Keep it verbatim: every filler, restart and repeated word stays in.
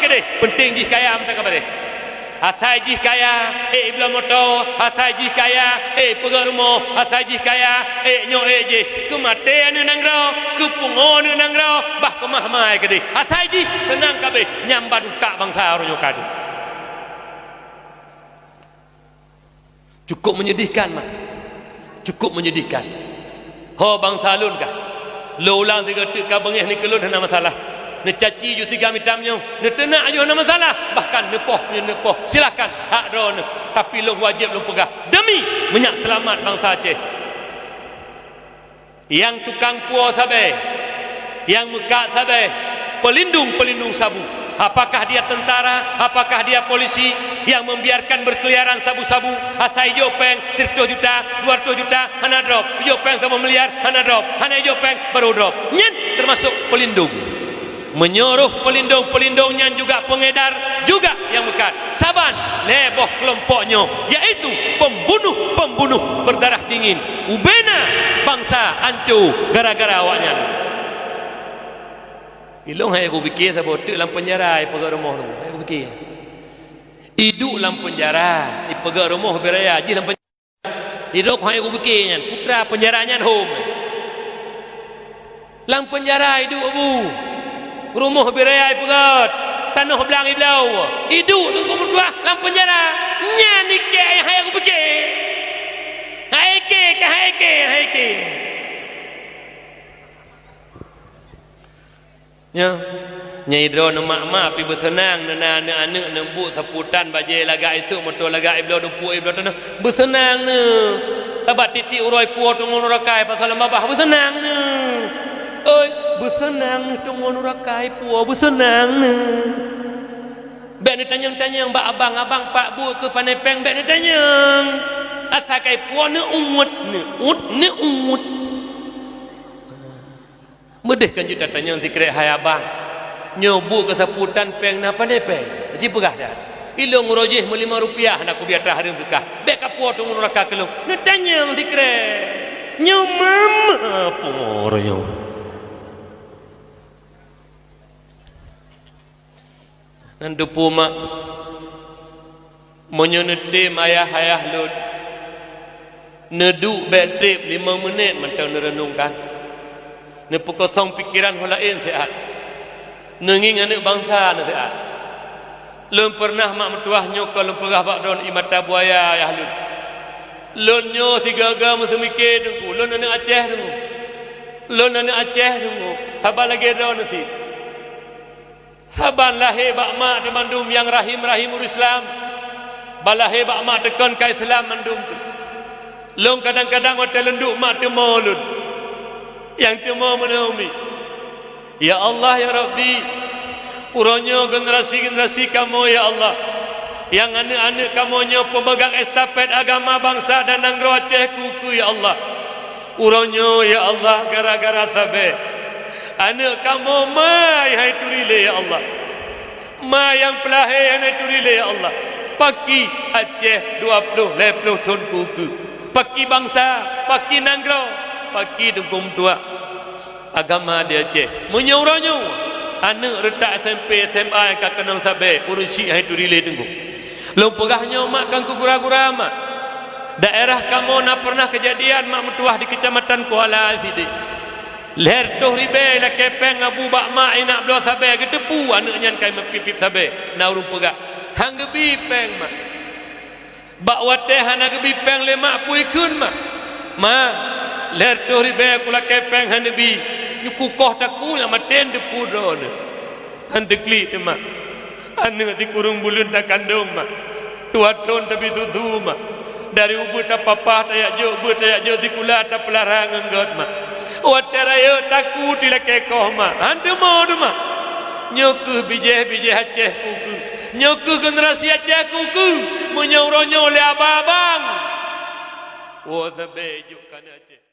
Keudeh, peunteng jih kaya meutakabadeh. Asai jih kaya, ék ibloe moto, asai jih kaya, ék peugöt rumoh, asai jih kaya, ék nyoe ék jih. Keu maté aneuk nanggroe, keu pungo aneuk nanggroe, bah keumah-mah keudeh. Asai jih seunang kabeh, nyang ban utak bansa uroe nyoe ka deuh. Cukup menyedihkan, mak. Cukup menyedihkan. Ho bansa lôn kah? Lôn ulang sigoe teuk ka beungéh nikeue lôn hana masalah. Neucaci ju sigam itam nyoe, neuteunak ju hana masalah, bahkan neupoh nyoe neupoh, silakan, hak droeneuh. Tapi lôn wajéb lôn peugah, demi meunyak seulamat bansa Aceh. Nyang tukang puwoe sabe, nyang meukat sabe, pelindung-pelindung sabu. Apakah dia tentara, apakah dia polisi yang membiarkan berkeliaran sabu-sabu, asai ijok péng siratoh juta, dua ratus juta, hana drop, ijok péng saboh miliar, hana drop, hana ijok péng, baru drop. Nyan termasuk pelindung. Meunyoe roh peulindong-peulindong nyan juga pengedar juga nyang meukat. Saban lhée boh keulompok nyoe, yaitu pembunuh-pembunuh berdarah dingin. Ubena bansa hanco gara-gara awaknyan. Ilong hai kupike saboh teuk lam penjara ipeugöt rumoh tu. Hai kupike. Iduek lam penjara ipeugöt rumoh beraya jih lam penjara. Idok hai kupike nyan, putra penjara nyan hom. Lam penjara iduek bu. Rumoh beraya ipeugöt, tanoh blang ibloe. Iduek teungku meutuah lam penjara. Nyan ikek hai kupike. Hai ke, ka hai ke, hai ke. Nyoe, nyang droeneuh mak-mak pih beuseunang, neuna aneuk-aneuk neumbuk saputan bajée lagak isuk, moto lagak ibloe, dumpuk ibloe tanoh. Beuseunang neuh. Tabat titik uroe puwoe teungoh nuraka pasal lam babah, beuseunang neuh. Oi, beuseunang neuh teungoh nuraka puwoe, beuseunang neuh. Bék neutanyong-tanyong bak abang, abang pak buet keu pané péng, bék neutanyong. Asai kai puwoe neuh uet, neuh uet, neuh uet. Meudeh kan jeuet tatanyong sikrek hai abang. Nyoe buet keu saputan péng na pané péng. Jipeugah that. Ilong uroe jih meulimong rupiah na kubiata hareuem keu kah. Bék ka puwoe teungoh nuraka keu lôn. Neutanyong sikrek. Nyoe mama pungo uroe nyoe. Nan teupeu mak, meunyoe neutem ayah-ayah lôn, neuduek bék treb limong meunét mantong neureunongkan. Neupeukosong pikeran ho laén siat. Neungieng aneuk bansa neusiat. Lôn peureunah mak meutuwah nyoe ka lôn peugah bak droeneuh i mata buaya ayah lôn. Lôn nyoe sigaga meuseumike teungku, lôn aneuk Aceh teungku. Lôn aneuk Aceh teungku, saban lagée droeneuh cit. Saban lahé bak mak teumandum nyang rahim-rahim ureuëng Islam. Ban lahé bak mak teukon ka Islam mandum tu. Lôn kadang-kadang watée lôn duek mak teumo lôn. Nyang teumo meunan umi. Ya Allah, ya Rabbi, uroe nyoe generasi-generasi kamoe, ya Allah, nyang aneuk-aneuk kamoe nyoe peumeugang estafet agama bansa dan nanggroe Aceh keu-keu, ya Allah. Uroe nyoe, ya Allah, gara-gara sabe aneuk kamoe mai hai turi lé, ya Allah. Ma nyang peulahé hai turi lé, ya Allah. Paki Aceh dua ploh lhée ploh thon keu-keu. Paki bansa, paki nanggroe, paki teungku meutuwah. Agama di Aceh. Meunyoe uroe nyoe, aneuk reutak S M P, S M A nyang ka keunong sabe, ureuëng syiek hai turi lé teungku. Lôn peugah nyoe mak kan keu gura-gura mak. Daerah kamoe na peureunah keujadian mak meutuwah di Keucamatan Kuala sideh. Lhée reutôh ribée lakée péng abu bak mak inak bloe sabe geuteupeue aneuk nyan ka meupiep-piep sabe, na ureuëng peugah, "Han geubi péng mak." Bak watée hana geubi péng lé mak peue ikheun mak, "Ma, lhée reutôh ribée kulakée péng han neubi, nyoe kukoh takue nyang maté teupeue droeneuh." Han teuklik teuma. Aneuk sikureueng buleuen takandong mak. Dua thon tabi susu mak. Dari ubeut tapapah tajak jok, beuet tajak jok sikula tapeulara ngon gét mak. Watée rayeuk takue tilakée koh mak. Han teumo teuma. Nyoe kheueh bijéh-bijéh Aceh keu-keu. Nyoe kheueh generasi Aceh keu-keu. Meunyoe uroe nyoe lé abang-abang, woe sabe jok keu aneuk Aceh.